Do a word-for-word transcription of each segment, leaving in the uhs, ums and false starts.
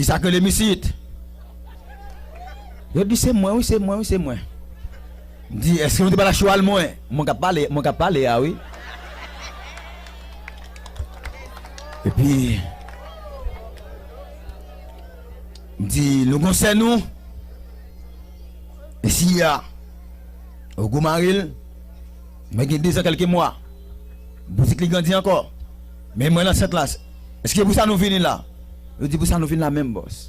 Di sa k rele m isit. Yo di se mwen wi, se mwen wi, se mwen. M di, èske nou te pale ak chwal mwen? Mwen k ap pale, mwen k ap pale a wi. Epi, m di, nou gon sè nou. Isi a, ou gwo mari l, mwen gen dezan kèlke mwa. Boutik li grandi ankò. Men mwen ansent la. Èske pou sa nou vini la? Yo di pou sa nou vin la menm, bòs.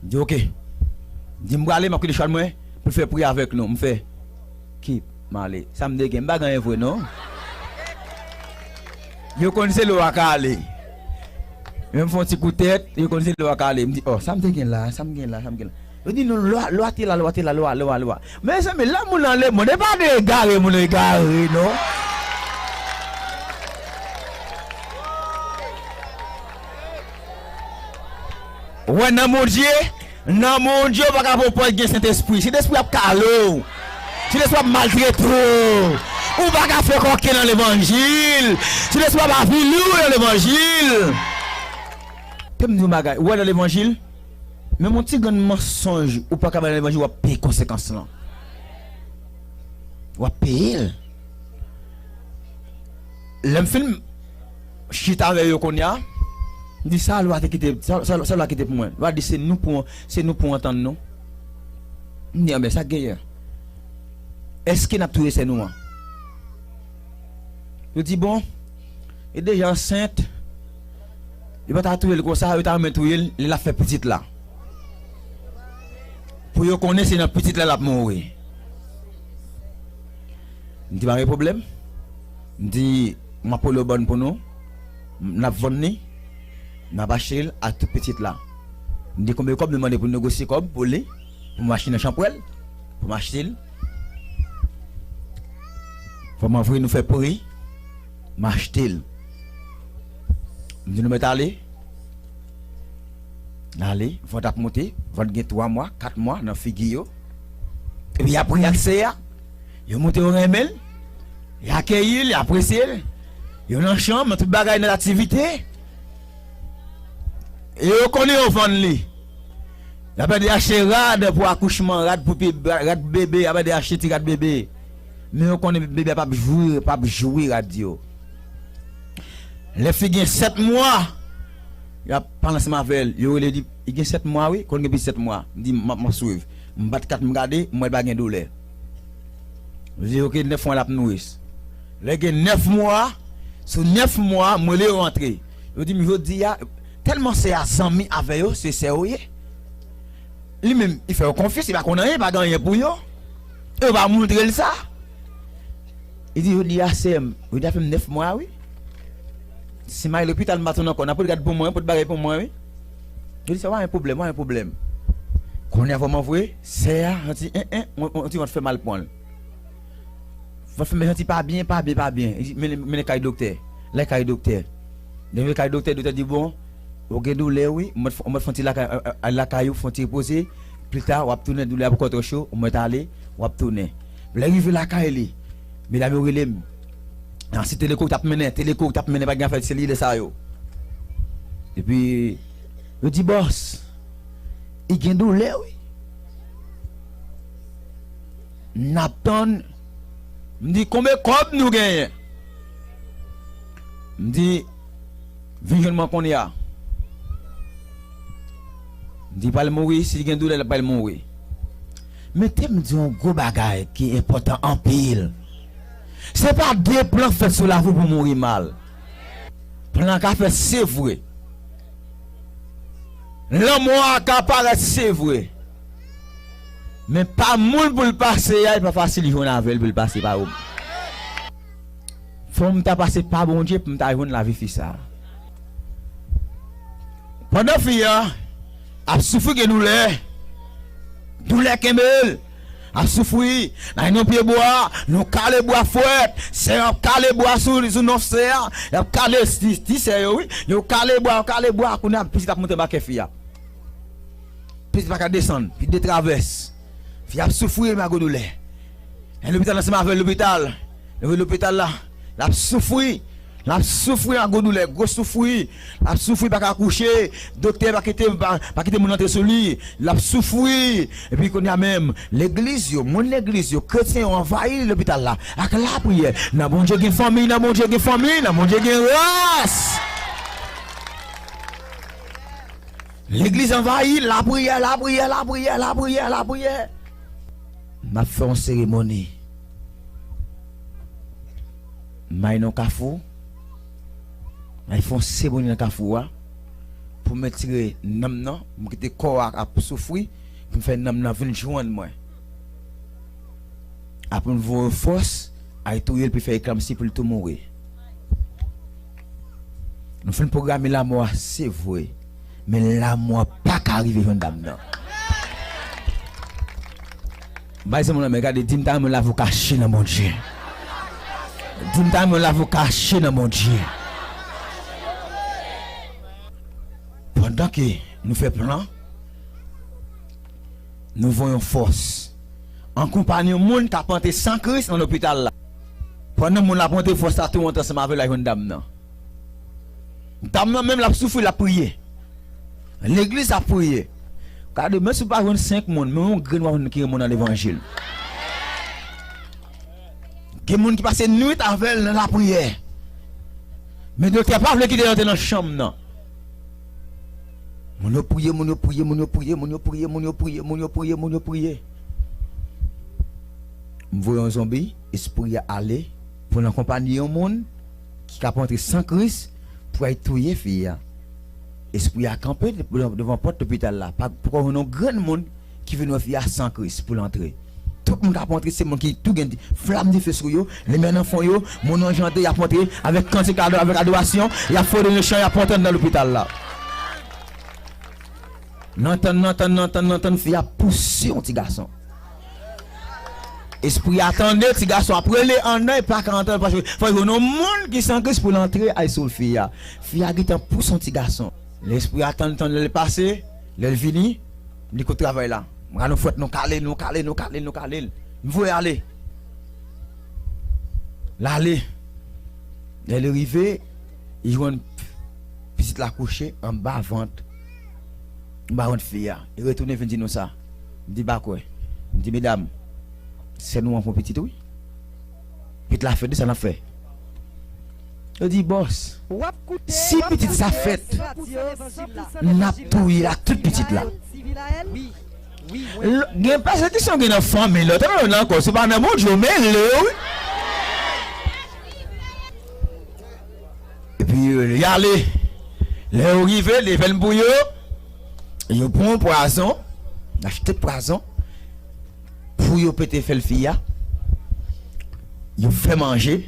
M di, oke. M di, m prale, m ap kite chwal mwen pou l fè pri avèk nou. M fè, ki m ale. Sa m te gen, m pa gen anyen vre, non. Yo konn se lwa k ale. Men m fè yon ti kou tèt, yo konn se lwa k ale. M di, oh, sa m te gen la, sa m gen la, sa m gen la. Yo di, non, lwa, lwa te la, lwa te la, lwa, lwa, lwa. Mezanmi, lè moun nan lemonn, e pa de egare, moun egare, non. Ou wè, nan Bondye, nan Bondye, ou pa ka pran pòz gen Sentespri. Sentespri ap kale w. Sentespri ap maltrete w. Ou pa ka fè kòken nan levanjil. Sentespri ap avili w nan levanjil. Te m di yon bagay, ou wè nan levanjil, menm yon ti grenn mansonj, ou pa ka bay nan levanjil, w ap peye konsekans lan. W ap peye l. Lè m fin chita avè yo kounye a, m di, sa lwa te kite, sa, sa, sa lwa kite pou mwen? Lwa di se nou pou, se nou pou antann nou. M di, anben, sa k genyen? Èske n ap touye sè nou an? Yo di, bon, li deja ansent. Yo pa ta touye l konsa, yo ta renmen touye l lè l ap fè pitit la. Pou yo konnen se nan pitit la l ap mouri. M di, pa gen pwoblèm. M di, m ap rele yon bòn pou nou. N ap vann li. N ap achte l ak tout pitit la. M di, konbyen kòb nou mande pou negosye kòb pou li? Pou m achte nan chanpwèl. Pou m achte l. Fò m anvoye nou fè pri. M achte l. M di nou mèt ale. N ale, vant ap monte, vant gen twa mwa, kat mwa nan figi yo. Epi y ap ri ak sè a. Yo montre yo renmen l. Y akeyi l, y apresye l. Yo nan chanm, nan tout bagay, nan aktivite. E yo konnen yo vann li. Y ap ede achte rad pou akouchman, rad pou pi-, rad bebe, y ap ede achte ti rad bebe. Men yo konnen bebe a p ap jwi, p ap jwi rad yo. Lè fi gen sèt mwa, y ap pale ansanm avè l. Yo rele, di, li gen sèt mwa wi, konn gen plis sèt mwa. M di, m ap, m ap swiv. M bat kat, m gade, m wè l pa gen doulè. Yo di, oke, nèf mwa l ap nouri. Lè gen nèf mwa, sou nèf mwa, m rele yo rantre. Yo di m jodi a, tèlman sè a zanmi avè yo, se sè yo ye. Li menm, li fè yo konfyans, li pa konn anyen, li pa gen anyen pou yo. Yo pa montre l sa. Li di, jodi a, sè m, jodi a fè m nèf mwa, wi. Si m al lopital, m pa tounen ankò, n ap gad pou mwen, pot bagay pou mwen, wi. Yo di, sa pa gen pwoblèm, pa gen pwoblèm. Kounye a, vrèman vre, sè a, yon ti, en, en, yon, yon ti vant fè mal pran l. Vant fè m santi pa byen, pa byen, pa byen. Li di, mennen, mennen kay doktè. Lè kay doktè. Lè rive kay doktè, doktè di, bon, ou gen doulè, wi. Ou mèt, ou mèt fè yon ti lakay, al lakay ou, fè yon ti repoze. Pli ta, w ap tounen, doulè a poko twò cho, ou mèt ale, w ap tounen. Lè rive lakay li, medam yo rele m. Nan si Teleco t ap mennen, Teleco t ap mennen, pa gen afè selilè sa yo. Epi, yo di, bòs, li gen doulè, wi. N ap tann. M di, konbyen kòb nou genyen? M di, vin jwenn mwen kounye a. M di, pral mouri, si gen doulè, l pral mouri. Men te m di yon gwo bagay ki enpòtan anpil. Se pa de plan fèt sou lavi w pou mouri mal. Plan ka fèt, se vre. Lanmò a ka parèt, se vre. Men pa moun pou l pase a, li pa fasil jwenn avè l pou l pase pa ou. Fò m ta pase pa Bondye pou m ta jwenn lavi fi sa a. Pandan fi a ap soufri, gen doulè, doulè kenbe l, ap soufri, nan yon pye bwa, nou kale bwa fwèt, sè a ap kale bwa sou, sou nonf sè a, y ap kale ti, ti sè yo, wi, yo kale bwa, yo kale bwa, kounye a pitit ap monte bakè fi a. Pitit pa ka desann, pitit de travès. Fi ap soufri, mago doulè. Lè lopital ansanm avè l lopital. Lè lopital la, l ap soufri. L ap soufri an gwo doulè, gwo soufri. L ap soufri, pa ka kouche. Doktè pa kite, pa, pa kite moun antre sou li. L ap soufri. Epi kounye a menm, legliz yo, moun legliz yo, kretyen yo anvayi lopital la ak lapriyè. Nan Bondye gen fanmi, nan Bondye gen fanmi, nan Bondye gen ras. Legliz anvayi, lapriyè, lapriyè, lapriyè, lapriyè, lapriyè. M ap fè yon seremoni. M al nan kafou. M al fè yon seremoni nan kafou a. Pou m retire nanm nan, pou m kite kò a ap soufri, pou m fè nanm nan vin jwenn mwen. Apre m voye fòs, al touye l, pou l fè eklanpsi, pou l tou mouri. Nou fin pwograme lanmò a, se vre. Men lanmò a pa ka rive jwenn dam nan. Bay zanmi w la men, gade, di m ta renmen w la pou w kache nan Bondye. Di m ta renmen w la pou w kache nan Bondye. Pandan ke nou fè plan, nou voye yon fòs. Ankonpanye yon moun k ap antre san Kris nan lopital la. Pandan moun la ap antre, fòs la tou antre ansanm avè l, al jwenn dam nan. Dam nan menm l ap soufri, l ap priye. Legliz ap priye. Gade, menm si w pa jwenn senk moun, men yon grenn w ap jwenn ki renmen w nan levanjil. Gen moun ki pase nwit avè l nan lapriyè. Men doktè pa vle kite l antre nan chanm nan. Moun yo priye, moun yo priye, moun yo priye, moun yo priye, moun yo priye, moun yo priye, moun yo priye. M voye yon zonbi, espri a ale, pou l ankonpanye yon moun ki ka antre san Kris pou al touye fi a. Espri a kanpe devan, devan pòt lopital la. Pa, poko jwenn yon grenn moun ki vin wè fi a san Kris pou l antre. Tout moun k ap antre, se moun ki tou gen flam dife sou yo, limyè nan fwon yo, moun yo anjandre, y ap antre avèk kantik, ado-, avèk adorasyon, y ap fwode nan chan, y ap antre anndan lopital la. Nan tann, nan tann, nan tann, nan tann, fi a pouse yon ti gason. Espri a tande, ti gason ap rele anndan, e pa ka antre, paske fò jwenn yon moun ki san Kris pou l antre, al sou fi a. Fi a gentan pouse yon ti gason. Lespri a tann, tann, lè l pase, lè l vini, li kote travay la. M rale yon fwèt, nou kale, nou kale, nou kale, nou kale l. M voye ale. L ale. Lè li rive, li jwenn pitit la kouche anba vant, anba vant fi a. Li retounen vin di nou sa. M di pa kwè. M di, medam, sè nou an fon pitit, wi. Pitit la fèt, sa n ap fè? Yo di, bòs, si pitit sa fèt, n ap touye l ak tout pitit la. L-, gen pèsekisyon gen nan fanmi, lòt anlè nan kò, se pa nan Bondye, men lè, wi. Epi, euh, y ale. Lè yo rive, levèn pou yo, yo pran pwazon, achte pwazon, pou yo pote fè l fi a. Yo fè manje,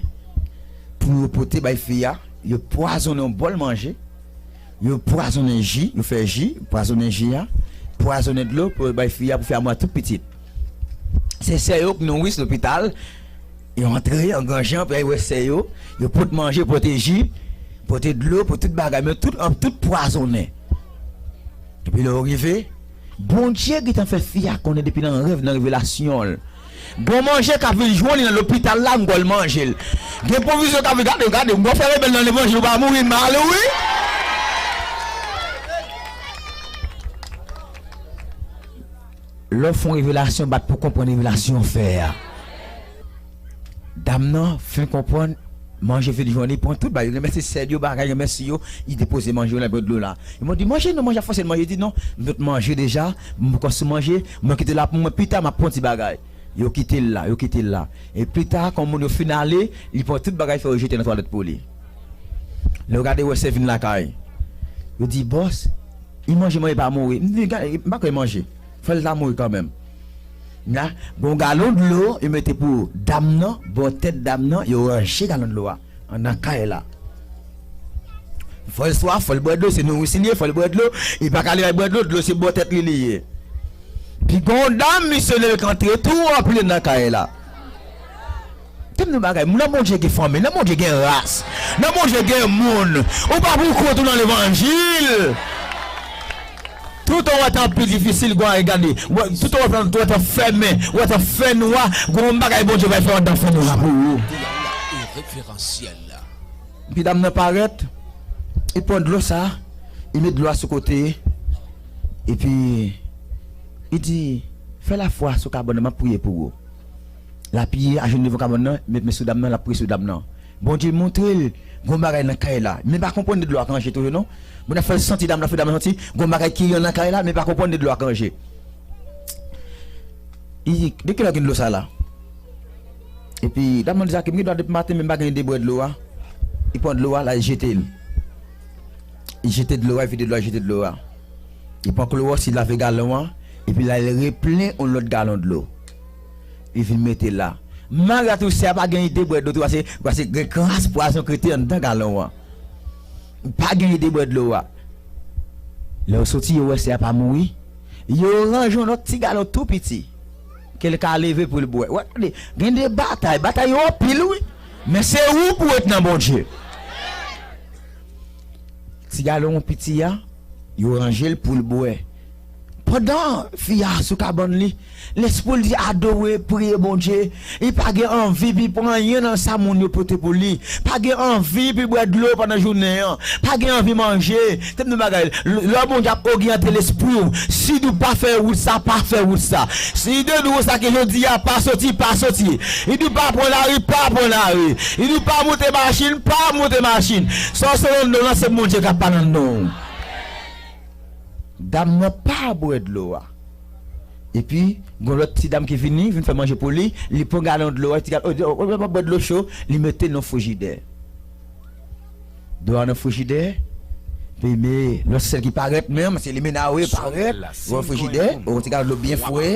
pou yo pote bay fi a. Yo pwazonnen yon bòl manje. Yo pwazonnen ji, yo fè ji, pwazonnen ji a, pwazonnen dlo pou yo bay fi a, pou fi a mò ak tout pitit. Se sè yo k nouri lopital, yo antre an gran jan, pou y al wè sè yo, yo pot manje, pote ji, pote dlo, pote tout bagay, men tout, tout pwazonnen. Epi lè yo rive, Bondye gentan fè fi a konnen depi nan rèv, nan revelasyon l. Gon manje k ap vin jwenn li nan lopital la, m kwè l manje l. Gen pwovizyon k ap vin, gade, gade, m kwè fè rebèl nan levanjil, ou pa mouri mal, wi. Lè w fè yon revelasyon, bat pou konprann revelasyon w fè a. Dam nan fin konprann, manje vin jwenn li, pran tout bagay, li remèsye sè l yo, bagay, remèsye yo, li depoze manje yo nan bwèt dlo la. Yo di, manje non, manje ap fòse l manje, li di non, m tout manje deja, m poko sou manje, mwen kite la pou mwen, pita m ap pran ti bagay. Yo kite l la, yo kite l la. E pita, kan moun yo fin ale, li pran tout bagay, fè yo jete nan twalèt pou li. Lè yo gade, wè sè vin lakay. Yo di, bòs, li manje, manje pa mouri. M di, gade, m pa kwè manje. Fò l ta mouri kanmenm. Nya, gon galon dlo, yo mete pou dam nan, bò tèt dam nan, yo ranje galon dlo a anndan kay la. Fò l swaf, fò l bwè dlo, se nourisin li ye, fò l bwè dlo, li pa ka leve al bwè dlo, dlo se bò tèt li li ye. Pi gon dam misyonè k antre tou ranpli anndan kay la. Tande yon bagay, nan Bondye gen fanmi, nan Bondye gen ras, nan Bondye gen moun. Ou pa pou kont ou nan levanjil. Toutan w wè tan pi difisil, gade, gade. Toutan w wè tan fèmen, w wè tan fènwa, gon bagay Bondye va fè anndan fènwa pou ou. Epi dam nan parèt, li pran dlo sa, li met dlo a sou kote, epi li di, fè lafwa sou kabann nan, m ap priye pou ou. L apiye ajenou devan kabann nan, met men sou dam nan, l ap priye sou dam nan. Bondye montre l, gon bagay nan kay la. Men pa konprann de dlo a k ranje toujou non. Bondye ap fè l santi dam nan, fè dam nan santi, gon bagay ki nan kay la, men pa konprann de dlo a k ranje. Li di, de kilè w gen dlo sa la? Epi dam nan di sa, ke m gen dlo depi maten, men m pa gen ide bwè dlo a. Li pran dlo a, l al jete l. Li jete dlo a, li vide dlo a, li jete dlo a. Li pran klowòks, li lave galon an, epi l al replen yon lòt galon dlo. Li vin mete la. Malgre tou sè a pa gen ide bwè dlo tou, pase, pase gen kras pwazon ki rete anndan galon an. Li pa gen ide bwè dlo a. Lè yo soti, yo wè sè a pa mouri. Yo ranje yon lòt ti galon tou piti. Ke l ka leve pou l bwè. Wè, tande, gen de batay. Batay yo anpil, wi. Men se ou pou w ret nan Bondye. Ti galon piti a, yo ranje l pou l bwè. Pandan fi a sou kabann li, lespri l di adore, priye Bondye. Li pa gen anvi pou l pran anyen nan sa moun yo pote pou li. Pa gen anvi pou l bwè dlo pandan jounen an. Pa gen anvi manje. Tande yon bagay, l-, lè Bondye ap oryante lespri w, si l di w pa fè wout sa, pa fè wout sa. Si l di w sa ke jodi a, pa soti, pa soti. Li di w pa pran lari, pa pran lari. Li di w pa monte machin, pa monte machin. Sa w sot anndan w lan, se Bondye k ap pale anndan w. Dam nan pa bwè dlo a. Epi, gon lòt ti dam ki vini, vin fè manje pou li, li pran galon dlo a, ti galon, o, o, o, o, bwè dlo cho, li mete nan frijidè. Dlo a nan frijidè, epi men lòt sèl ki parèt menm, se li menm a wi parèt, bò frijidè, o, ti galon dlo byen fre.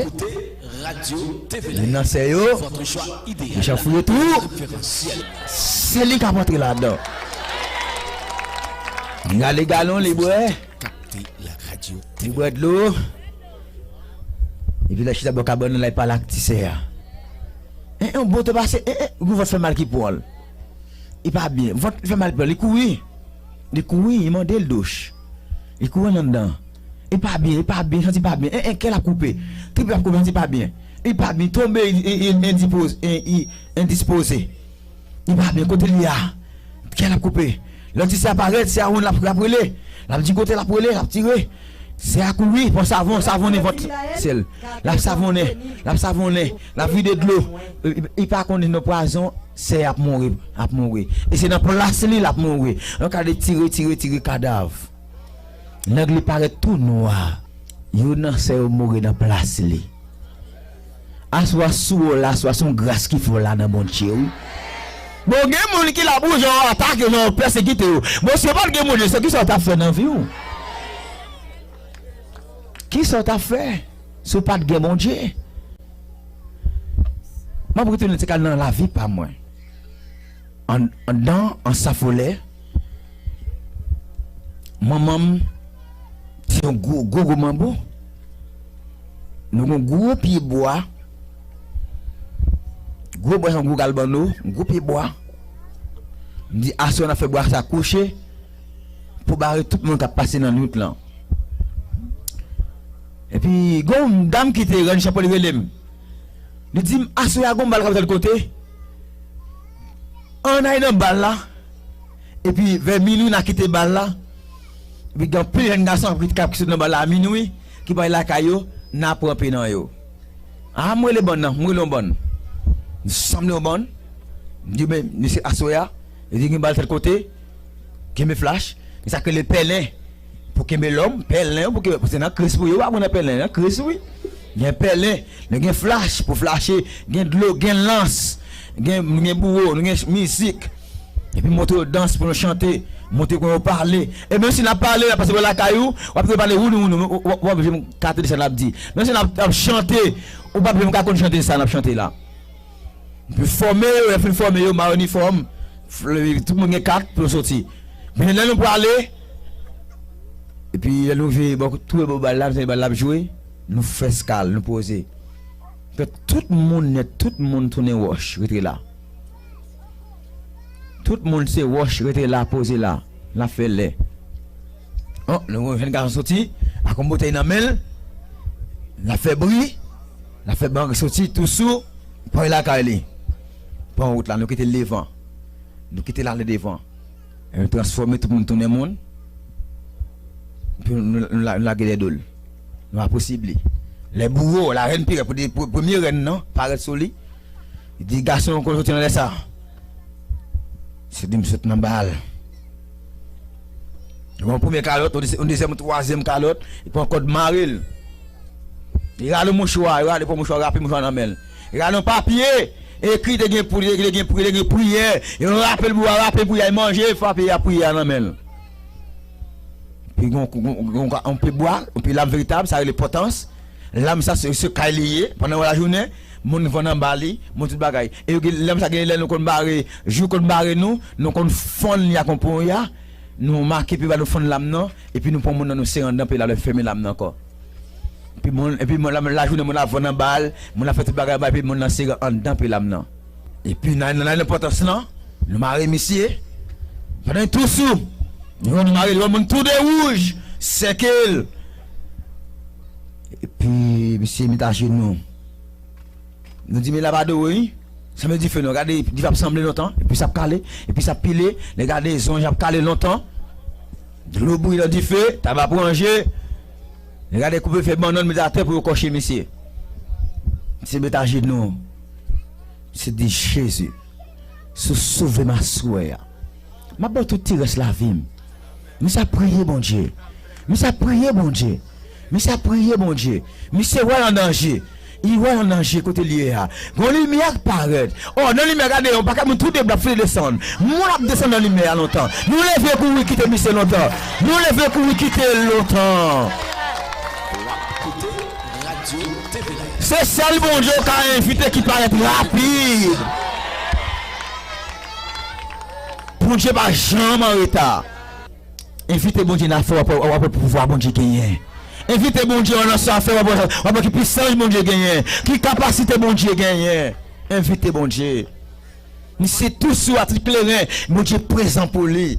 Youn nan sè yo, li chan fouye tou, se li k ap antre ladan. Li rale galon, li bwè. Li bwè dlo. Epi l al chita bò kabann nan, l al pale ak ti sè a. En, en, bon tan pase, en, en, gon vant fè mal ki pran l. Li pa byen. Vant fè mal pran l, li kouri. Li kouri, li mande l douch. Li kouri anndan. Li pa byen, li pa byen, santi pa byen. En, en, kè l ap koupe. Trip ap koupe, santi pa byen. Li pa byen, tonbe, li, li, li endispoze, li, li endispoze. Li pa byen, kote l ye a? Kè l ap koupe. Lè ti sè a parèt, sè a wonn l ap, l ap rele. L ap di kote l ap rele, l ap tire. Sè a kouri, pran savon, savonnen vant sè l. L ap savonnen, l ap savonnen, l ap vide dlo. Li, li, li pa konnen nan pwazon, sè a ap mouri, ap mouri. E se nan plas li, l ap mouri. Yon kade tire, tire, tire kadav. Nèg li parèt tou nwa. Youn nan sè yo mouri nan plas li. Aswè a si w la, aswè a se yon gras ki fè w la nan Bondye, wi. Bon, gen moun ki la pou jan w atake, jan w pèsekite yo. Bon, si yo pa t gen Bondye, se kisa w t ap fè nan vi w? Kisa w t ap fè si w pa t gen Bondye? M ap retounen ti kal nan lavi pa mwen. An, anndan, an Safolè, manman m te yon gwo, gwo, gwo manbo. Nou gen yon gwo pye bwa. Gwo bwa, yon gwo galbanno, yon gwo pye bwa. M di, aswè n ap fè bwa sa kouche pou bare tout moun k ap pase nan nwit lan. Epi, gen yon dam ki te rann chapo, li rele m. Li di m, aswè a gon bal k ap tèl kote. Ann al nan bal la. Epi vè minwi n a kite bal la. Epi gen anpil jèn gason k ap, k ap sot nan bal la a minwi, ki pral lakay yo, n a pran pe nan yo. A, m rele bann nan, m rele yon bann. M sanble yon bann. M di, men, mesye aswè a, li di gen bal tèl kote, kenbe flach, gen sa k rele pèlen. Pou kenbe lòm, pèlen, pou kenbe, paske nan Kris pou yo, pa pran nan pèlen, nan Kris wi. Gen pèlen, nou gen flach pou flache, gen dlo, gen lans, gen, nou gen bouwo, nou gen mizik. Epi montre yo dans pou nou chante, montre yo pale. E menm si n ap pale, n ap pase bò lakay ou, w ap pale wounouwounou, w, w, w ap janm ka tande sa n ap di. Menm si n ap, ap chante, ou p ap janm ka konn chante sa n ap chante la. Epi fòme yo, lè fin fòme yo, maroni fòm, tout moun gen kat pou yo soti. Men lè nou prale, epi lè nou veye bò, twouve bò bal la, nou tande bal la ap jwe, nou fè eskal, nou poze. Fè tout moun nèt, tout moun tounen wòch, rete la. Tout moun se wòch, rete la, poze la. N ap fè lè. Oh, nou wè yon jèn gason soti, ak yon boutèy nan men l. L ap fè bri, l ap fè bang soti, tou sou, pran lakay li. Pran wout la, nou kite l devan. Nou kite l ale devan. Nou transfòme tout moun tounen moun. Epi nou, nou, nou lage dèyè do l. Nou pa posib li. Lè bouwo, larèn pi rèd, pou de, pou premye rèn nan parèt sou li, li di, "Gason, ou konn soti nan lè sa?" Se di, "M sot nan bal." Li pran yon premye kalòt, yon dezyèm, yon dezyèm, yon twazyèm kalòt, li pran kòd mare l. Li rale yon mouchwa, li rale, pran mouchwa, rape mouchwa nan men l. Li rale yon papye, ekri, te gen pri, te gen pri, te gen priyè. Yo rape l bouwo a, rape priyè, li manje, frape a priyè a nan men l. Epi gon, gon, gon, gon, yon pye bwa, yon pye lam veritab, sa rele pòtans. Lam sa se, se kay li ye, pandan lajounen, moun vann anba li, moun tout bagay. E yo gen, lam sa gen lè nou konn bare, jou konn bare nou, nou konn fann li ak yon ponya, nou make pye bwa nou fann lam nan, epi nou pran moun nan nou sere anndan pye lam nan, fèmen lam nan ankò. Epi moun, epi moun la, lajounen moun la vann anba l, moun la fè tout bagay anba, epi moun nan sere anndan pye lam nan. Epi nan, nan, nan pòtans lan, nou mare misye. Pandan li tou sou, nou, nou mare li, yon moun tou de wouj, sèke l. Epi misye met ajenou. Nou di, "Men la pa dwe, wi. Sanble dife non. Gade, dife ap sanble lontan, epi sa ap kale, epi sa ap pile. Lè gade, zonj ap kale lontan. Dlo bouyi nan dife, taba pran je. Lè gade, koupe fè bannann, met atè pou yo kòche misye." Misye met ajenou. Misye di, "Jezi, si w sove m aswè a, m ap ba w tout ti rès lavi m." Misye ap priye Bondye. Misye ap priye Bondye. Misye ap priye Bondye. Misye wè l an danje. Li wè l an danje kote l ye a. Gon limyè k parèt. O, nan limyè, gade, yon pakèt moun tou de bra ap file desann. Moun ap desann nan limyè a lontan. Nou leve kouri kite misye lontan. Nou leve kouri kite l lontan. W ap koute Radyo T V Live. Se sèl Bondye w ka envite ki parèt rapid. Bondye pa janm an reta. Envite Bondye nan afè w, w ap, w ap wè pouvwa Bondye genyen. Envite Bondye nan sa afè w, w ap wè ki pisans Bondye genyen, ki kapasite Bondye genyen. Envite Bondye. Misye tou sou a tout kleren, Bondye prezan pou li.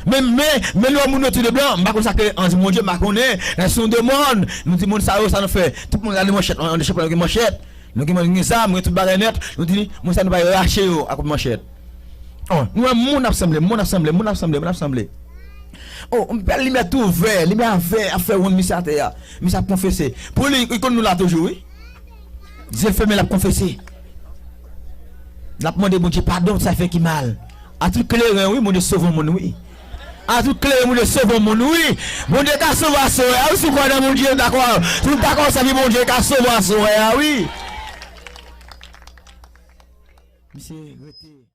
Men, men, men lè moun yo tou de blan, m pa konn sa ke anj Bondye, m pa konnen, nan se yon de mòn, nou di moun sa yo, sa nou fè. Tout moun gade manchèt, an de chèpè, nou gen manchèt, nou gen, gen zam, gen tout bagay nèt, nou di, moun sa nou pa rache yo ak manchèt. O, nou wè moun ap sanble, moun ap sanble, moun ap sanble, moun ap sanble. O, yon bèl limyè tou vè, limyè vè ap fè wonn misye atè a. Misye ap konfese. Pou li, li konn nou la toujou, wi. Zye l fèmen, l ap konfese. L ap mande Bondye padon, sa fè ki mal. A tout kleren, wi, Bondye sove yon moun, wi. A tout kleren, Bondye sove yon moun, wi. Bondye ka sove aswè a, wi, si w kwè nan Bondye, dakò. Si w dakò, sèvi Bondye, ka sove aswè a, wi. Misye rete.